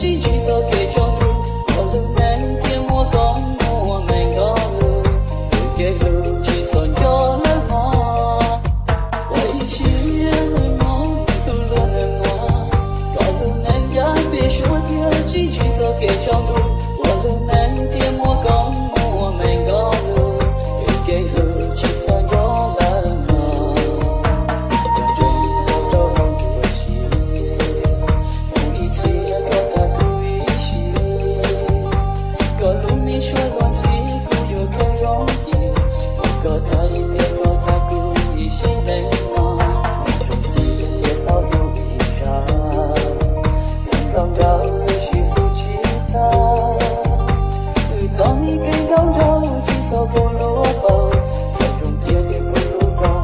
tsis ntsis txoj kev tsaus ntuj, ua lub neej thiaj muaj koob muaj meej nkauj lug, kev hlub tsis txhob nco lawm mog. Ua ib siab hlub mog, hlub luag neeg mog, kom lub neej yav peb suav thiaj tsis ntsis txoj kev tsaus ntuj, ua lub neej thiaj muaj koob muaj meej nkauj lug, kev hlub tsis txhob nco lawm mog. Cov zoo rau hauv nruab siab, mus ib txhia koj tag kuv ib siab, koj lub me suab luag ntxhi kuv yuav khaws zoo cia, koj tag ib pliag koj tag kuv ib sim neej no, zoo cia thiaj tau yus ib sab, neeg nkauj nraug lub siab hlub tsis tag, wb txoj me kev nkauj nraug tsis txhob pub luag paub, koj zoo thiab thiaj kuv hlub koj,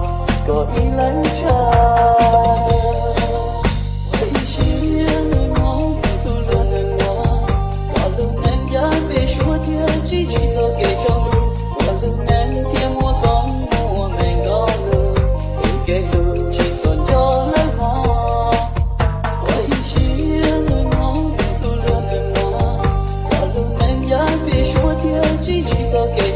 koj ib leeg tshaj. Ua ib siab hlub mog, hlub luag neeg mog, kom lub neej yav peb suav thiaj tsis ntsis txoj kev tsaus ntuj, ua lub neej thiaj muaj koob muaj meej nkauj lug, kev hlub tsis txhob nco lawm mog. Ua ib siab hlub mog, hlub luag neeg mog, kom lub neej yav peb suav thiaj tsis ntsis txoj kev